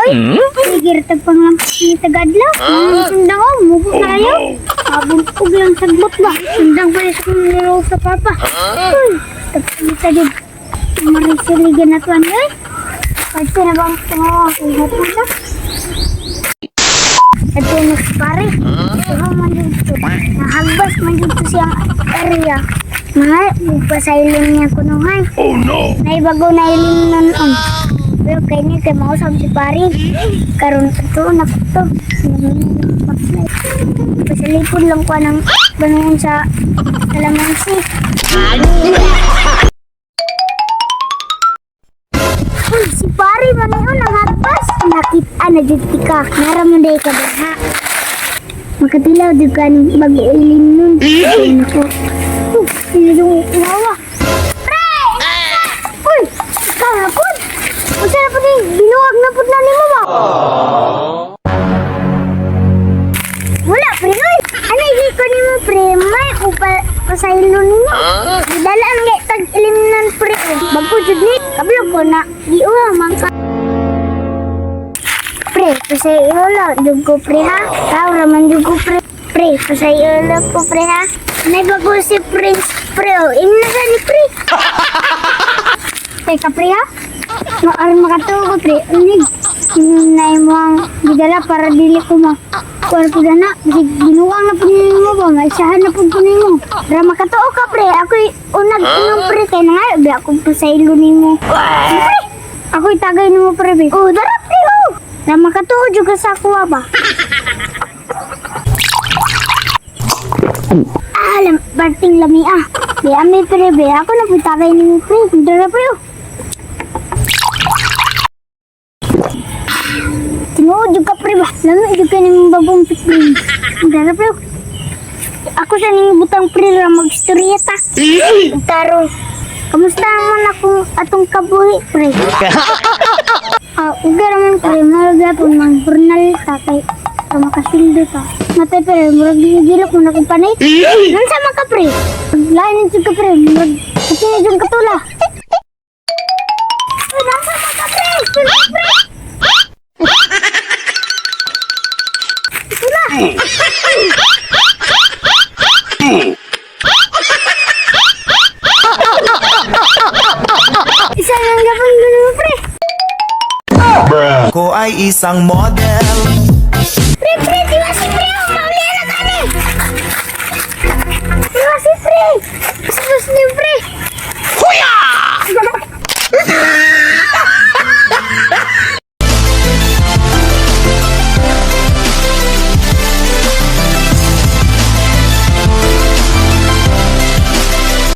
Oy. Sige tag panglampas ni tagadlaw. Sundang oh, mugo na kayo. Mabuntog lang sagbot ba. Sundang pa sa kong nilaro sa papa. Uy, tagpalita jud. Marisiligan na tuwan oy. Pagka na bang tumawa kay hapon. Ito na si pare. Ito man dito. Nahagbas man dito siyang area. Mga pasailin niya kunuhay. Oh no! Naibago na ilin nun on. Pero kay niya kay mausap si pare. Karon ito na to. Pasalipod lang ko ng bangon sa kalamansi. Uy, si pare man yun ang hagbas. Nakita na jud ka. Naraman day ka ba ha? Makatilaw jud ka ni bago ilin nun. Ay, nako. Uy, yung wawa. Pre! Uy, ikaw na po. Unsa na po ni binuwag na po na nimo ba? Wala, pre, uy. Ano hindi ko nimo, pre? May upa pasaylo nimo. Dala ang tag ilimnan, pre. Bago jud ni. Kablo ko na giuha man ka. Pre, pasaylo lang jud ko, pre, ha? Tao ra man jud ko, pre. Pre, pasaylo lang ko, pre, ha? May bago si Prince, pre, oh. Imna sa ni, pre. Teka, pre, ha? No, aron makatuo ko, pre. Unig, na mo ang gidala para dili ko ma. Kuan po na, kasi ginuwang na po nimo ba, maisahan na po nimo. Para makatuo ka, pre, ako'y unag unang pre, kay na nga, bi ako pasaylo nimo. Pre, ako'y tagay nimo, pre, be. Oh, dara, pre, oh. Para makatuo jud ka sa kuha ba. Ah, lam, parting lami ah. Be, ami, pre, be, ako na po tagay nimo, pre. Dara, pre, oh. Tinuod jud ka, pre, ba. Lami jud ka nimong bagong pikling. Dara, pre. Ako sa ning butang, pre, ra magstorya ta. Tarong. Kamusta man akong atong kabuhi, pre? Ah, uga raman, pre, murag gyapon mang journal ta kay para makasildo ta. Matay, pre, murag gilok mo na kong panay. Nansa man ka, pre? Lain jud ka, pre, murag kasi jud katula. Uy, nansa man ka, pre? Pre, pre. Tula. Isa lang gapon mo, pre. Ko ay isang model.